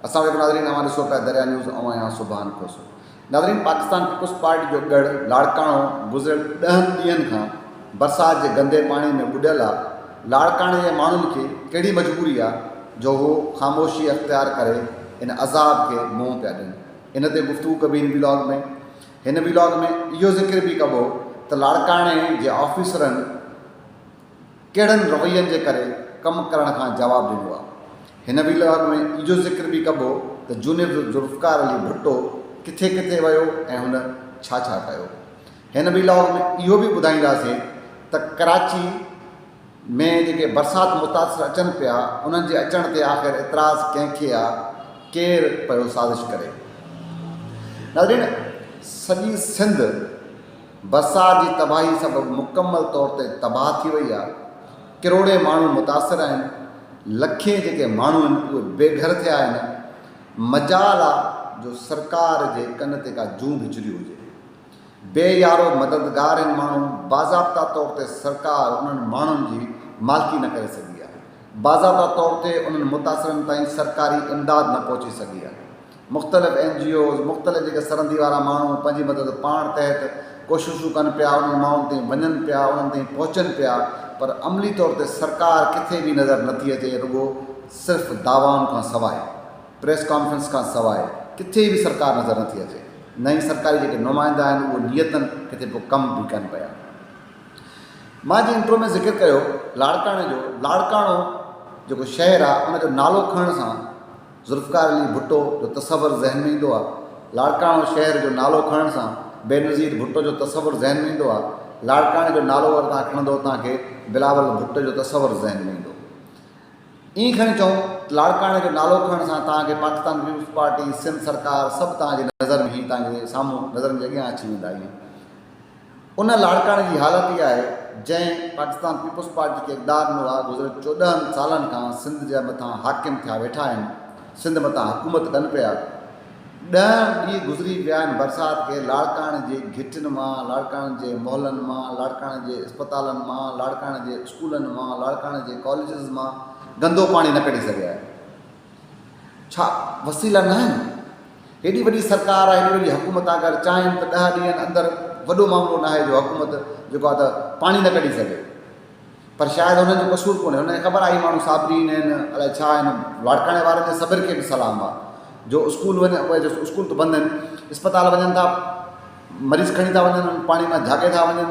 السلام عليڪم ناظرين اوهان ڏسو پيا دريا نيوز آئون آهيان سبحان کوسو ناظرين پاڪستان پيپلز پارٽي جو ڳڙهه لاڙڪاڻو گذريل ڏهن ڏينهن کان برسات جي گندي پاڻي ۾ ٻڏل آ لاڙڪاڻي جي ماڻهن کي ڪهڙي مجبوري آ جو هو خاموشي اختيار ڪري ان عذاب کي منهن پيا ڏين ان تي گفتگو ڪبي هن ويلاگ ۾ هن ويلاگ ۾ اهو ذڪر به ڪبو ته لاڙڪاڻي جي آفيسرن ڪهڙن روين جي ڪري ڪم ڪرڻ کان جواب ڏنو آ. هن ويلاگ ۾ اهو ذڪر به ڪبو ته جونيئر ذوالفقار علي ڀٽو ڪٿي ڪٿي ويو ۽ هن ڇا ڇا ڪيو. هن ويلاگ ۾ اهو به ٻڌائينداسين ته ڪراچي ۾ جيڪي برسات متاثر اچن پيا انهن جي اچڻ تي آخر اعتراض ڪنهن کي آ، ڪير پيو سازش ڪري. ناظرين سڄي سنڌ برسات جي تباهي سبب مڪمل طور تي تباهه ٿي وئي آهي، ڪروڙين ماڻهو متاثر آهن، لکين جيڪي ماڻهو آهن اهي بي گهر ٿيا آهن، مجال آ جو سرڪار جي ڪن تي ڪا جون به چري هجي. بي يارو مددگار آهن ماڻهو، باضابطا طور تي سرڪار انهن ماڻهن جي مالڪي نه ڪري سگهي آهي، باضابطا طور تي انهن متاثرن تائين سرڪاري امداد نه پهچي سگهي آهي. مختلف اين جي اوز، مختلف جيڪي سرندي وارا ماڻهو پنهنجي مدد پاڻ تحت ڪوششون ڪن پيا، انهن ماڻهن تائين وڃن پيا، انهن تائين پهچن پيا پر عملي طور تي سرڪار ڪٿي به نظر نٿي اچي رڳو صرف دعوائن کان سواء، پريس ڪانفرنس کان سواء ڪٿي به سرڪار نظر نٿي اچي، نه ئي سرڪاري جيڪي نمائندا آهن اهي نيتن ڪٿي پيو ڪم به ڪن پيا. مان جيئن انٽرو ۾ ذڪر ڪيو لاڙڪاڻي جو، لاڙڪاڻو جيڪو شهر آهي ان جو نالو کڻڻ سان ذوالفقار علي ڀٽو جو تصور ذهن ۾ ايندو آهي. لاڙڪاڻو شهر جو نالو کڻڻ سان بينظير ڀٽو جو تصور ذهن ۾ ايندو آهي. لاڙڪاڻي جو نالو اگر توهان کڻندو توهان کي بلاول ڀٽو جو تصور ذهن ۾ ايندو. ائين کڻي چئون ته لاڙڪاڻي جو نالو کڻڻ سان توهان کي پاڪستان پيپلز پارٽي، سنڌ سرڪار سڀ توهان جي نظر ۾ هي توهان جي سامهون نظرن جي اڳيان اچي ويندا ائين. ان لاڙڪاڻي جي حالت اها آهي جنهن پاڪستان پيپلز پارٽي کي اقتدار ڏنو آهي گذريل 14 سالن کان سنڌ جي مٿان حاڪم ٿيا ويٺا آهن سنڌ مٿان حڪومت ڪن پيا 10 ڏينهن گذري ويا آهن برسات کي لاڙڪاڻي جي گهٽين مان لاڙڪاڻي جي محلن مان لاڙڪاڻي جي اسپتالن مان لاڙڪاڻي جي اسڪولن مان لاڙڪاڻي جي ڪاليجز مان گندو پاڻي نه ڪڍي سگهيا آهن ڇا وسيلا ناهن؟ هيڏي وڏي سرڪار آهي، هيڏي وڏي حڪومت آهي، اگر چاهين ته 10 ڏينهن اندر وڏو معاملو ناهي جو حڪومت جيڪو آهي ته پاڻي نه ڪڍي سگهي. پر شايد هنن جو قصور ڪونهي، هنن کي خبر آهي هي ماڻهو صابرين آهن، الائي ڇا آهن، لاڙڪاڻي وارن جي صبر کي به سلام آهي جو اسڪول وڃ اسڪول ته بند آهن، اسپتال وڃن ٿا، مريض کڻي ٿا وڃن، پاڻي مان جهاڳي ٿا وڃن،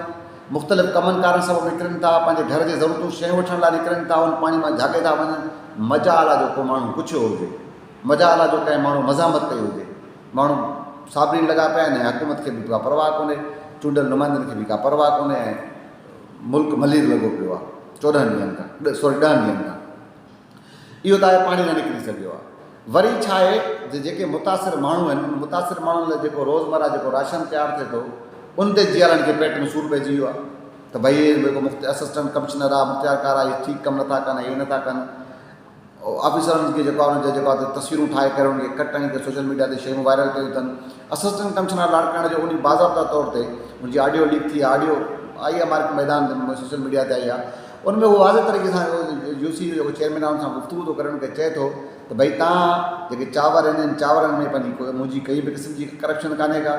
مختلف ڪمن ڪارن سبب نڪرن ٿا، پنهنجي گهر جي ضرورتون شيون وٺڻ لاء نڪرن ٿا، ان پاڻي مان جهاڳي ٿا وڃن، مجال آ جو ڪو ماڻهو پڇيو هجي، مجال آ جو ڪنهن ماڻهو مزاحمت ڪئي هجي، ماڻهو صابرين لڳا پيا آهن ۽ حڪومت کي به ڪا پرواهه ڪونهي، چونڊيل نمائندن کي به ڪا پرواهه ڪونهي ۽ ملڪ ملير لڳو پيو آ 14 ڏينهن کان سوري 10 ڏينهن کان. اهو ته آهي پاڻي نه نڪري سگهيو آهي. وري ڇا آهي جو جيڪي متاثر ماڻهو آهن ان متاثر ماڻهن لاء جيڪو روزمره جيڪو راشن تيار ٿئي ٿو ان تي جيالن کي پيٽ ۾ سور پئجي ويو آهي ته ڀئي هي جيڪو اسسٽنٽ ڪمشنر آهي مختيارڪار آهي هي ٺيڪ ڪم نٿا ڪن هي نٿا ڪن آفيسرن کي جيڪو آهي ان جا جيڪو آهي تصويرون ٺاهي ڪري ان کي ڪٽ هڻي ڪري سوشل ميڊيا تي شيون وائرل ڪيون اٿن. اسسٽنٽ ڪمشنر لاڙڪاڻي جو انهي باضابطا طور تي ان جي آڊيو ليڪ ٿي آهي آڊيو آئي آهي مارڪ ميدان تي سوشل ميڊيا تي آئي آهي ان ۾ هو واضح طريقي سان يو سي جو جيڪو چيئرمين آهي ان سان گفتگو ٿو ڪري ان کي چئي ٿو ته ڀئي تان جيڪي چانور آهن ان چانورن ۾ پنهنجي منهنجي ڪئي به قسم جي ڪرپشن ڪانهي ڪا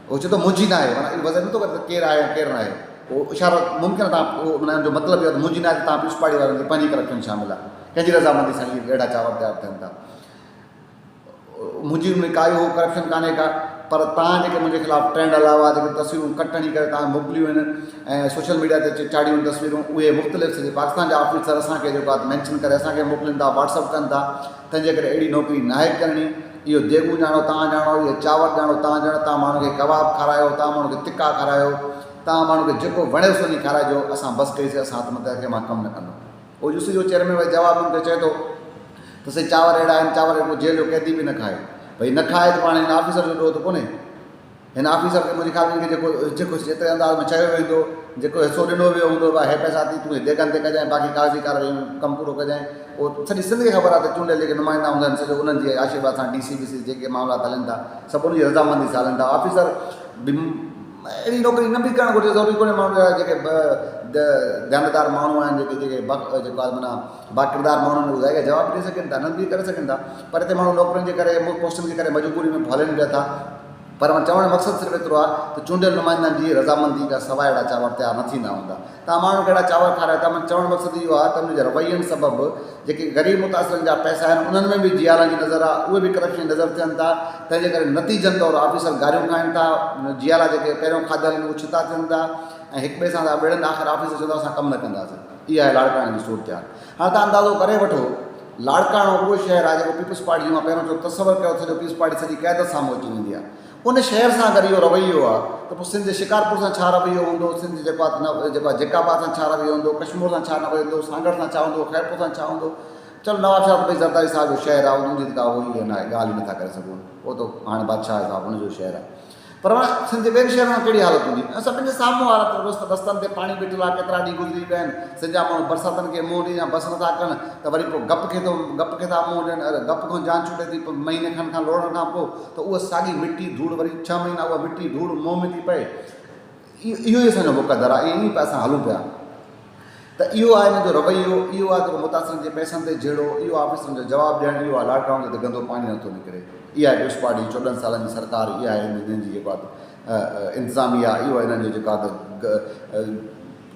هو چئي ٿو منهنجي ناهي معنيٰ اهو وضع نٿو ڪري ته ڪير آهي ۽ ڪير ناهي اهو اشارو ممڪن آهي تان اهو معنيٰ ان جو مطلب اهو آهي ته منهنجي ناهي ته تان پيپلز پارٽي وارن جي پنهنجي ڪرپشن شامل آهي ڪنهن جي رضامندي سان اهي اهڙا چانور تيار ٿين ٿا منهنجي ان ۾ ڪائي هو ڪرپشن ڪانهي ڪا پر تان جيڪي منهنجي خلاف ٽرينڊ هلايو آهي جيڪي تصويرون ڪٽ هڻي ڪري تان موڪليون آهن ۽ سوشل ميڊيا تي چاڙهيون آهن تصويرون اهي مختلف سڄي پاڪستان جا آفيسر اسان کي جيڪو آهي مينشن ڪري اسان کي موڪلين ٿا واٽس اپ ڪن ٿا تنهن جي ڪري اهڙي نوڪري ناهي ڪرڻي اهو ديڳون ڄاڻو تان ڄاڻو اهي چانور ڄاڻو تان ڄاڻو تان ماڻهن کي ڪباب کارايو تان ماڻهن کي تڪا کارايو تان ماڻهن کي جيڪو وڻيو سو وڃي کارائجو اسان بس ڪئيسي اسان آتم هتيا مان ڪم نه ڪندو او يو سي جو چيئرمين وري جواب ۾ ان کي چئي ٿو ته سائين چانور اهڙا آهن چانور ڪو جيل جو قيدي به نه کائي. ڀئي نه کائي ته پاڻ هن آفيسر جو ڏوهه ته ڪونهي. هن آفيسر کي منهنجي خيال ۾ هن کي جيڪو جيڪو جيتري انداز ۾ چيو ويندو جيڪو حصو ڏنو ويو هوندو ڀائي هي پئسا ٿي تون هي ديڳن تي ڪجانء باقي ڪاغذي ڪارروائي ۾ ڪم پورو ڪجانء. اهو سڄي سنڌ کي خبر آهي ته چونڊيل جيڪي نمائندا هوندا آهن سڄو انهن جي آشيرواد سان ڊي سي بي سي جيڪي معاملات هلن ٿا سڀ ان جي رضامندي سان هلن ٿا. آفيسر به. اهڙي نوڪري نه به ڪرڻ گهرجي ضروري ڪونهي ماڻهو جا جيڪي ديانتدار ماڻهو آهن جيڪي جيڪي جيڪو آهي معنيٰ باڪردار ماڻهو آهن اهي جواب ڏئي سگهن ٿا نه به ڪري سگهن ٿا پر هتي ماڻهو نوڪرين جي ڪري پوسٽن جي ڪري مجبوري ۾ هلن پيا ٿا پر چوڻ جو مقصد صرف ايترو آهي ته چونڊيل نمائندن جي رضامندي کان سواء اهڙا چانور تيار نه ٿيندا هوندا. توهان ماڻهن کي اهڙا چانور کارايو ٿا معنيٰ چوڻ جو مقصد اهو آهي ته انهن جي روين سبب جيڪي غريب متاثرن جا پئسا آهن انهن ۾ به جيالن جي نظر آهي اهي به ڪرپشن جي نظر ٿين ٿا تنهن جي ڪري نتيجن طور آفيسر گاريون کائن ٿا جيالا جيڪي پهريون کاڌل آهن اهي ڇتا ٿين ٿا ۽ هڪ ٻئي سان ٿا وڙهن آخر آفيسر چوندو اسان ڪم نه ڪنداسين اها آهي لاڙڪاڻي جي صورتحال هاڻي توهان اندازو ڪري وٺو لاڙڪاڻو اهو شهر آهي جيڪو پيپلز پارٽي جي مان پهريون چيو تصور ڪيو ته سڄو پيپلز پارٽي سڄي قيادت سامهون اچي ويندي آهي ان شهر سان اگر اهو رويو آهي ته پوء سنڌ جي شڪارپور سان ڇا رويو هوندو سنڌ جي جيڪو آهي جيڪو آهي جيڪب آباد سان ڇا رويو هوندو ڪشمور سان ڇا رويو هوندو سانگهڙ سان ڇا هوندو خيرپور سان ڇا هوندو چلو نوابشاهه ته ڀئي زرداري صاحب جو شهر آهي ان جي ته ڪا اهو ئي ناهي ڳالهه ئي نٿا ڪري سگهون اهو ته هاڻي بادشاهه صاحب ان جو شهر آهي پر هاڻ سنڌ جي ٻين شهرن ۾ ڪهڙي حالت هوندي؟ ۽ سڀني جي سامهون حالت رست رستن تي پاڻي بيٺل آهي ڪيترا ڏينهن گذري ويا آهن سنڌ جا ماڻهو برساتن کي منهن ڏين يا بس نٿا ڪن ته وري پوء گپ کي ٿو گپ کي ٿا منهن ڏين اري گپ کان جان ڇٽي ٿي پوء مهيني کن کان لوڙهڻ کان پوء ته اها ساڳي مٽي ڌوڙ وري ڇهه مهينا اها مٽي ڌوڙ منهن ۾ ٿي پئي اهو ئي اسان جو مقدر آهي ائين ئي پيا اسان هلون پيا ته اهو آهي هن جو رويو اهو آهي جيڪو متاثرن جي پئسن تي جهيڙو اهو آهي آفيسرن جو جواب ڏيڻ اهو آهي لاڪ ڊائون جتي گندو پاڻي نٿو نڪري اها آهي پيپلز پارٽي جي 14 سالن جي سرڪار اها آهي هنن جي جيڪو آهي انتظاميا اهو آهي هنن جو جيڪو آهي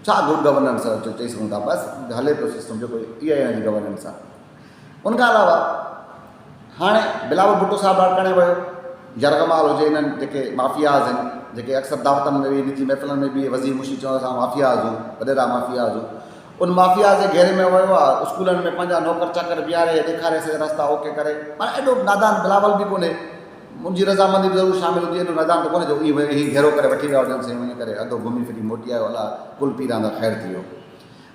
ڇا گڊ گورننس چئي سگهون ٿا بس هلي پيو سسٽم جيڪو اها ئي هنن جي گورننس آهي ان کان علاوه هاڻي بلاول ڀٽو صاحب لاڙڪاڻي ويو، يرغمال هجي انهن جيڪي مافياز آهن، جيڪي اڪثر دعوتن ۾ به نجي محفلن ۾ به وزير مشير چوندا اسان مافياز هون، وڏيرا مافياز هون، ان مافياز جي گهيري ۾ ويو آهي، اسڪولن ۾ پنهنجا نوڪر چاڪر بيهاري ڏيکاري سڄا رستا اوڪي ڪري، معنيٰ ايڏو نادان بلاول به ڪونهي، ان جي رضامندي به ضرور شامل هوندي، ايڏو نادان ته ڪونهي جو اهي گهيرو ڪري وٺي ويا هجن سائين وڃي ڪري اڌو گهمي ڦري موٽي آيو الله ڪل پيران دا خير ٿي ويو.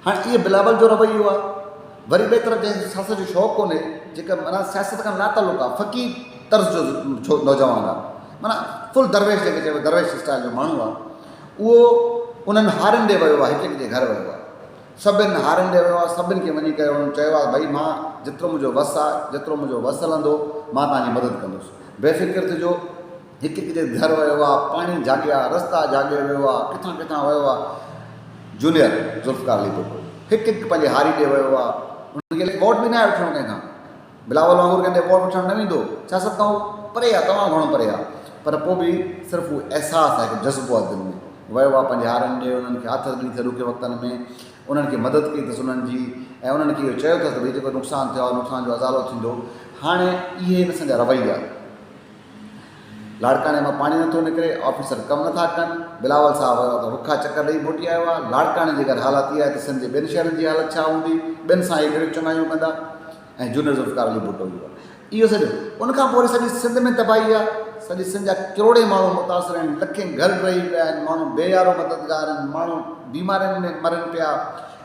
هاڻ اهي بلاول جو رويو آهي. وري ٻئي طرف جنهن کي سياست جو شوق ڪونهي، جيڪا معنيٰ سياست کان لاتعلق آهي، فقير طرز جو نوجوان آهي، معنيٰ فل درويش جنهن کي چئبو درويش اسٽائل جو ماڻهو آهي، اهو انهن هارين ڏي ويو آهي، هڪ هڪ جي گهر ويو آهي. سڀن هارين ڏي ويو آهي، سڀن کي وڃي ڪري انهن چيو آهي ڀئي مان جيترو منهنجو وس آهي، جيترو منهنجو وس هلندو، مان توهان جي مدد ڪندس. بي فڪر ٿجو. هڪ هڪ جي گهر ويو آ، پاڻي جهاڳيا، رستا جهاڳي ويو آ، ڪٿان ڪٿان ويو آ، جونيئر ذوالفقار علي ڀٽو هڪ هڪ پنهنجي هاري ڏي ويو آ، هن کي ووٽ به ناهي وٺڻو ڪنهن کان، بلاول وانگر ڪنهن ڏي ووٽ وٺڻ نه ويندو، سياست کان هو پري آ، تمام گهڻو پري آ، پر پوء به صرف هو احساس آ، هڪ جذبو آ دل ۾، ويو آ پنهنجي هارين ڏي، انهن کي آٿت ڏني اٿس ڏکي وقتن ۾، انهن کي مدد ڪئي اٿس انهن جي ۽ انهن کي اهو چيو اٿس ته ڀئي جيڪو نقصان ٿيو آ، نقصان جو ازالو ٿيندو، هاڻي اهي هن سان جا رويا. لاڙڪاڻي مان پاڻي نٿو نڪري، آفيسر ڪم نٿا ڪن، بلاول صاحب ويو آهي ته رکا چڪر ڏئي موٽي آيو آهي، لاڙڪاڻي جي اگر حالت اها آهي ته سنڌ جي ٻين شهرن جي حالت ڇا هوندي، ٻين سان اهي ڪهڙيون چڱايون ڪندا ۽ جونيئر ذوالفقار علي ڀٽو اهو آهي اهو سڄو ان کان پوء وري سڄي سنڌ ۾ تباهي آهي، سڄي سنڌ جا ڪروڙين ماڻهو متاثر آهن، لکين گهر ڊهي ويا آهن، ماڻهو بي يارو مددگار آهن، ماڻهو بيمارين ۾ مرن پيا،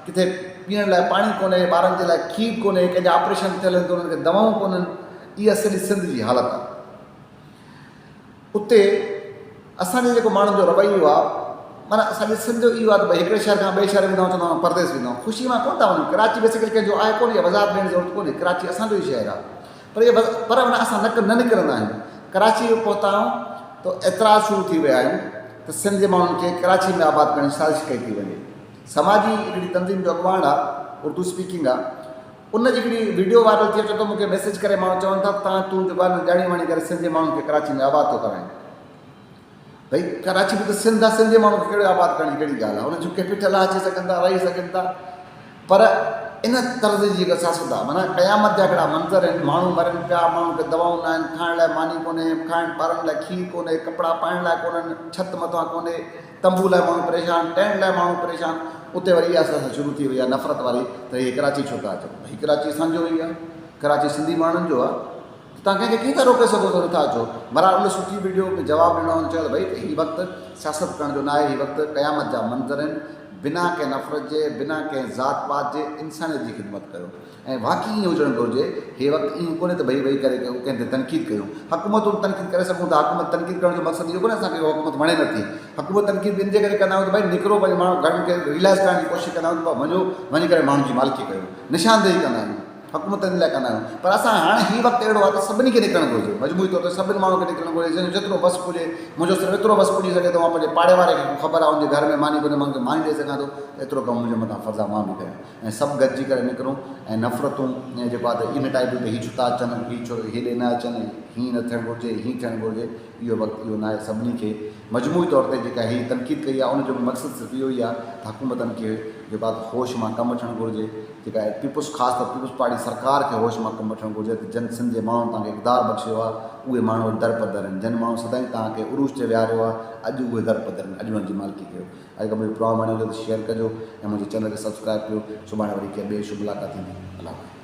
ڪٿي پيئڻ لاء پاڻي ڪونهي، ٻارن جي لاء کير ڪونهي، ڪنهن جا آپريشن ٿيل آهن ته انهن کي دوائون ڪونهن. اها سڄي سنڌ جي حالت آهي. اتي اسان جي جيڪو ماڻهن جو رويو آهي معنيٰ سڄي سنڌ جو اهو آهي ته ڀئي هڪڙي شهر کان ٻئي شهر ويندا آهيون چوندا آهيون پرديس ويندا آهيون خوشي مان ڪونه ٿا وڃون ڪراچي بيسيڪلي ڪنهن جو آهي ڪونه اها وضاحت ڏيڻ جي ضرورت ڪونهي ڪراچي اسان جو ئي شهر آهي پر اها پر معنيٰ اسان نه نڪرندا آهيون ڪراچي پهتا آهيون ته اعتراض شروع ٿي ويا آهن ته سنڌ جي ماڻهن کي ڪراچي ۾ آباد ڪرڻ جي سازش ڪئي ٿي وڃي سماجي هڪڙي تنظيم جو اڳواڻ آهي اردو اسپيڪنگ آهي ان جي هڪڙي وڊيو وائرل ٿي اچي ٿو مونکي ميسيج ڪري ماڻهو چون ٿا ته تان تون جيڪو آهي نه ڄاڻي واڻي ڪري سنڌ جي ماڻهن کي ڪراچي ۾ آباد ٿو ڪرائين ڀئي ڪراچي به ته سنڌ آهي سنڌ جي ماڻهن کي ڪهڙو آباد ڪرڻ جي ڪهڙي ڳالهه آهي انهن جو ڪيپيٽل آهي اچي سگهن ٿا رهي سگهن ٿا پر ان طرز جي جيڪا سياست آهي معنيٰ قيامت جا هڪڙا منظر آهن ماڻهو مرن پيا ماڻهن کي دوائون نه آهن کائڻ لاء ماني ڪونهي کائڻ ٻارن لاء کير ڪونهي ڪپڙا پائڻ لاء ڪونهن ڇت مٿان ڪونهي تنبو لاء ماڻهو پريشان، ٽينٽ لاء ماڻهو پريشان، اتي وري اها سياست شروع ٿي وئي آهي نفرت واري ته هي ڪراچي ڇو ٿا اچن؟ ڀئي ڪراچي اسان جو ئي آهي، ڪراچي سنڌي ماڻهن جو آهي ته توهان ڪنهن کي ڪيئن ٿا روڪي سگهو ته نٿا اچو؟ بهرحال ان سٺي وڊيو ۾ جواب ڏنو هن چيو ته ڀئي هي وقت سياست ڪرڻ جو ناهي، هي وقت قيامت جا منظر آهن، بنا ڪنهن نفرت جي، بنا ڪنهن ذات پات جي انسانيت جي خدمت ڪيو. ۽ واقعي ائين هجڻ گهرجي، هي وقت ائين ڪونهي ته ڀئي ويهي ڪري ڪنهن تي تنقيد ڪيون. حڪومتون به تنقيد ڪري سگهون ٿا، حڪومت تنقيد ڪرڻ جو مقصد اهو ڪونهي اسان کي اها حڪومت وڻي نٿي. حڪومت تنقيد به ان جي ڪري ڪندا آهيون ته ڀئي نڪرو پنهنجي ماڻهو گهرن کي ريلائز ڪرڻ جي ڪوشش ڪندا آهيون ته وڃو وڃي ڪري ماڻهن جي مالڪي ڪيو. نشاندهي ڪندا آهيون. حڪومتن لاء ڪندا آهيون پر اسان هاڻي هي وقت اهڙو آهي ته سڀني کي نڪرڻ گهرجي مجموعي طور تي سڀني ماڻهن کي نڪرڻ گهرجي جنهن جو جيترو وس پڄي منهنجو صرف ايترو وس پڄي سگهي ٿو مان پنهنجي پاڙي واري کي خبر آهي ان جي گهر ۾ ماني ڪونهي مان ان کي ماني ڏئي سگهان ٿو ته ايترو ڪم منهنجي مٿان فرض آهي مان به ڪيان ۽ سڀ گڏجي ڪري نڪرون ۽ نفرتون ۽ جيڪو آهي ته ان ٽائيپ جون ته هي ڇو ٿا اچن هي ڇو هيڏي نه اچن هيئن نه ٿيڻ گهرجي هيئن ٿيڻ گهرجي اهو وقت اهو ناهي سڀني کي مجموعي طور تي جيڪا هي تنقيد ڪئي آهي ان جو به مقصد صرف اهو ئي آهي ته حڪومتن کي جيڪو آهي ته هوش مان ڪم وٺڻ گهرجي جيڪا پيپلز خاص طور پيپلز پارٽي سرڪار کي هوش مان ڪم وٺڻ گهرجي ته جن سنڌ جي ماڻهن توهان کي اقتدار بخشيو آهي اهي ماڻهو اڄ در پدر آهن جن ماڻهن سدائين توهان کي عروج تي ويهاريو آهي اڄ اهي در پدر آهن اڄ انهن جي مالڪي ڪيو اڄ کان منهنجو پروگرام وڻيو هجي ته شيئر ڪجو ۽ منهنجي چينل کي سبسڪرائب ڪيو سڀاڻي وري ڪنهن ٻئي اشو ملاقات ٿيندي الله حافظ.